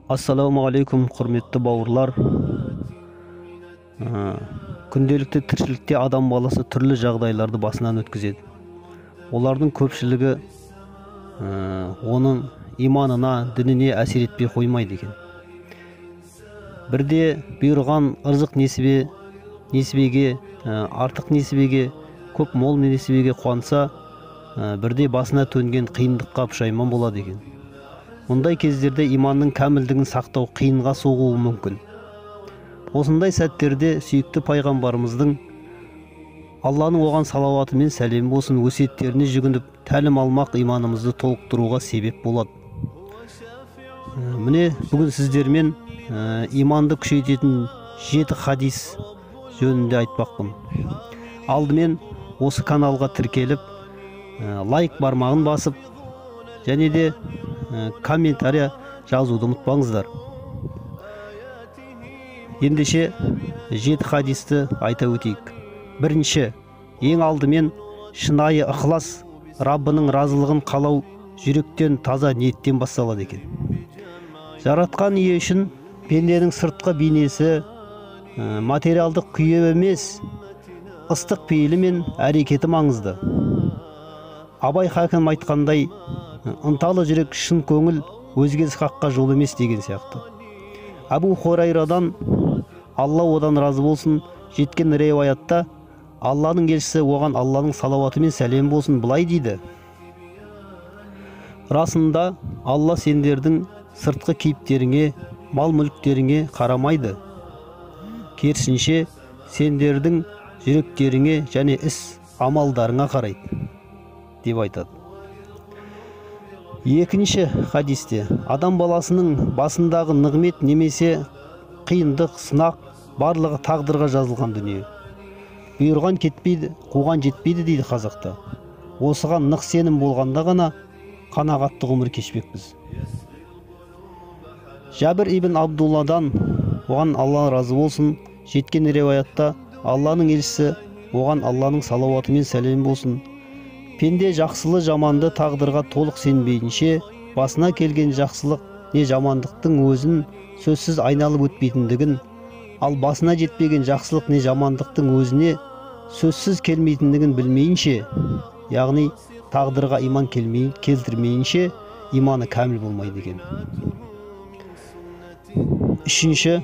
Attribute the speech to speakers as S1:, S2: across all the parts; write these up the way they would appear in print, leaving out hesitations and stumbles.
S1: Ассалаумағалейкум, құрметті бауырлар. Күнделікті тіршілікте адам баласы түрлі жағдайларды басынан өткізеді. Олардың көпшілігі оның иманына, дініне әсер етпей қоймайды екен. Бірде бұйырған ырзық несібеге, артық несібеге, көп мол несібеге қуанса, бірде басына төнген қиындыққа пұшайман болады екен. Мұндай кездерде иманның кәмілдігін сақтау қиынға соғуы мүмкін. Осындай сәттерде сүйікті пайғамбарымыздың, Алланың оған салауаты мен сәлемі болсын, өсиеттеріне жүгініп, тәлім алмақ иманымызды толықтыруға себеп болады. Міне, бүгін сіздермен иманды күшейтетін 7 хадис жөнінде айтпақпын. Алдымен осы каналға тіркеліп, лайк бармағын басып, және де комментария жазуды ұмытпаңыздар. Ендеше 7 хадисті айта өтейік. Бірінші, ең алдымен шынайы ықылас, Раббының разылығын қалау жүректен таза ниеттен басталады екен. Жаратқан ие үшін пенденің сыртқы бейнесі, материалдық күйі емес, ыстық пейілі мен әрекеті маңызды. Абай хакім айтқандай, ынталы жүрек, шын көңіл өзгесі хаққа жол емес деген сияқты. Әбу Хурайрадан, Алла одан разы болсын, жеткен риwаятта Алланың елшісі, оған Алланың салауаты мен сәлемі болсын, былай дейді: Расында Алла сендердің сыртқы кейіптеріңе, мал мүліктеріңе қарамайды. Керісінше, сендердің жүректеріңе және іс амалдарыңа қарайды, деп айтады. Екінші хадисте адам баласының басындағы нығмет немесе қиындық, сынақ барлығы тағдырға жазылған дүние. Бұйырған кетпейді, қуған жетпейді дейді қазақта. Осыған нық сенім болғанда ғана қанағатты ғұмыр кешпекпіз. Жәбір ибн Абдулладан, оған Алла разы болсын, жеткен риwаятта Алланың елшісі, оған Алланың салауаты мен сәлемі болсын, пенде жақсылы жаманды тағдырға толық сенбейінше, басына келген жақсылық не жамандықтың өзін сөзсіз айналып өтпейтіндігін, ал басына жетпеген жақсылық не жамандықтың өзіне сөзсіз келмейтіндігін білмейінше, яғни тағдырға иман келтірмейінше, иманы кәміл болмайды екен. Үшінші,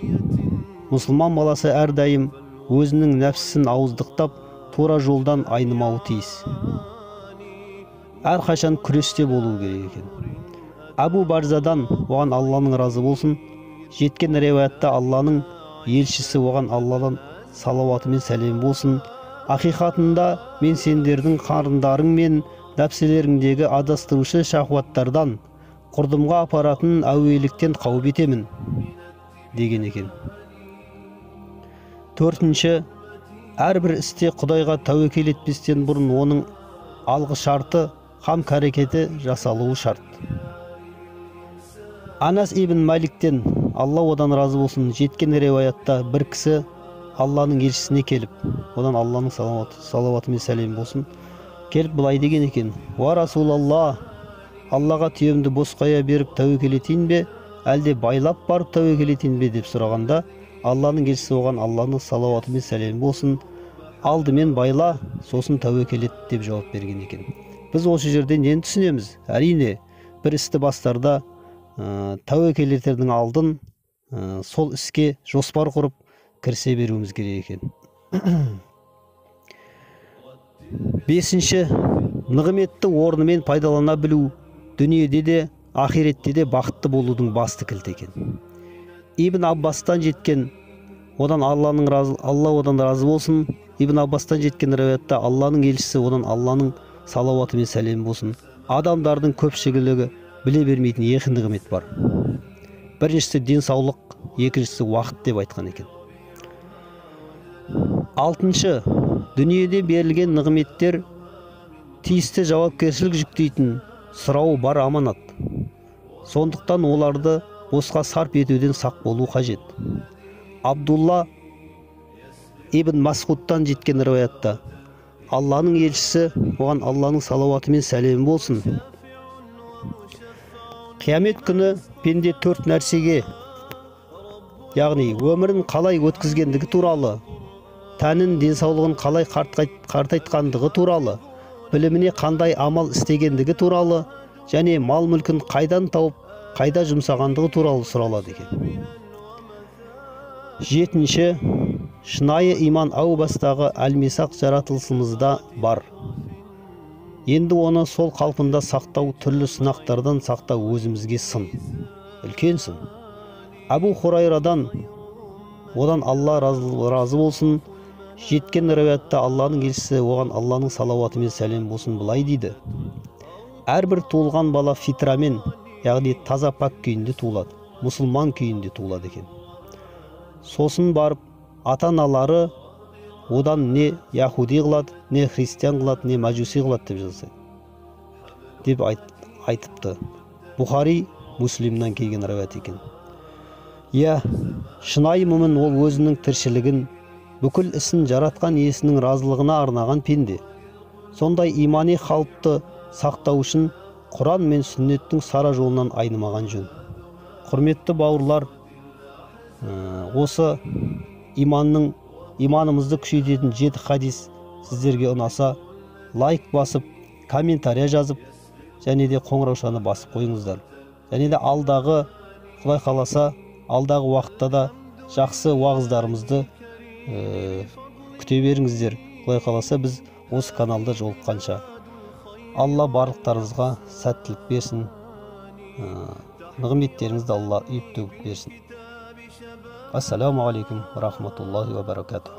S1: мұсылман баласы әрдайым өзінің нәпсісін ауыздықтап, тура жолдан айнымауы тиіс. Әрқашан күресте болуы керек екен. Әбу Барзадан, оған Алланың разы болсын, жеткен риwаятта Алланың елшісі, оған Алладан салауаты мен сәлемі болсын, ақиқатында мен сендердің қарындарың мен нәпселеріңдегі адастырушы шахуаттардан, құрдымға апаратын әуеліктен қауіп етемін, деген екен. Төртінші, әрбір істе Құдайға тәуекел етпестен бұрын оның алғы шарты, қам қарекеті жасалуы шарт. Анас ибн Маликтен, Алла одан разы болсын, жеткен риwаятта бір кісі Алланың елшісіне келіп, одан Алланың салауаты мен сәлемі болсын, келіп былай деген екен: «Уа Расулалла, Аллаға түйемді бос қоя беріп тәуекел етейін бе, әлде байлап барып тәуекел етейін бе?» деп сұрағанда, Алланың елшісі, оған Алланың салауаты мен сәлемі болсын, алдымен байла, сосын тәуекел ет деп жауап берген екен. Біз осы жерде нені түсінеміз? Әрине, бір істі бастарда тәуекел етердің алдын сол іске жоспар құрып кірісе беруіміз керек екен. Бесінші, нығметті орнымен пайдалана білу дүниеде де, ақиретте де бақытты болудың басты кілті екен. Ибн Аббастан жеткен, одан Алла одан разы болсын, Ибн Аббастан жеткен риwаятта Алланың елшісі, одан Алланың салауаты мен сәлемі болсын, адамдардың көпшілігі біле бермейтін екі нығмет бар. Біріншісі денсаулық, екіншісі уақыт деп айтқан екен. Алтыншы, дүниеде берілген нығметтер тиісті жауапкершілік жүктейтін сұрауы бар аманат. Сондықтан оларды босқа сарп етуден сақ болу қажет. Абдулла ибн Масғудтан жеткен риwаятта Алланың елшісі, оған Алланың салауаты мен сәлемі болсын. Қиямет күні пенде 4 нәрсеге, яғни өмірін қалай өткізгендігі туралы, тәнін, денсаулығын қалай қартайтқандығы туралы, біліміне қандай амал істегендігі туралы және мал мүлкін қайдан тауып, қайда жұмсағандығы туралы сұралады екен. 7-ші, шынайы иман әу бастағы әлмисақ жаратылысымызда бар. Енді оны сол қалпында сақтау, түрлі сынақтардан сақтау өзімізге сын, үлкен сын. Әбу Хурайрадан, одан Алла разы болсын, жеткен риwаятта Алланың елшісі, оған Алланың салауаты мен сәлем болсын, былай дейді: әрбір туылған бала фитрамен, яғни таза пәк күйінде туылады, мұсылман күйінде туылады екен. Сосын барып ата-аналары одан не яхуди қылады, не христиан қылады, не мәжуси қылады деп жазады деп айтыпты. Бұхари, Муслимнан келген риwаят екен. Иә, шынайы мүмін ол өзінің тіршілігін, бүкіл ісін жаратқан иесінің разылығына арнаған пенде. Сондай имани қалыпты сақтау үшін Құран мен сүннеттің сара жолынан айнымаған жөн. Құрметті бауырлар, осы иманымызды күшейтетін 7 хадис сіздерге ұнаса, лайк басып, комментария жазып, және де қоңыраушаны басып қойыңыздар. Және де алдағы, Құдай қаласа, алдағы уақытта да жақсы уағыздарымызды күте беріңіздер. Құдай қаласа, біз осы каналда жолыққанша. Алла барлықтарыңызға сәттілік берсін, нығметтеріңізді Алла үйіп төгіп берсін. Ассаламу алейкум ва рахматуллахи ва баракатух.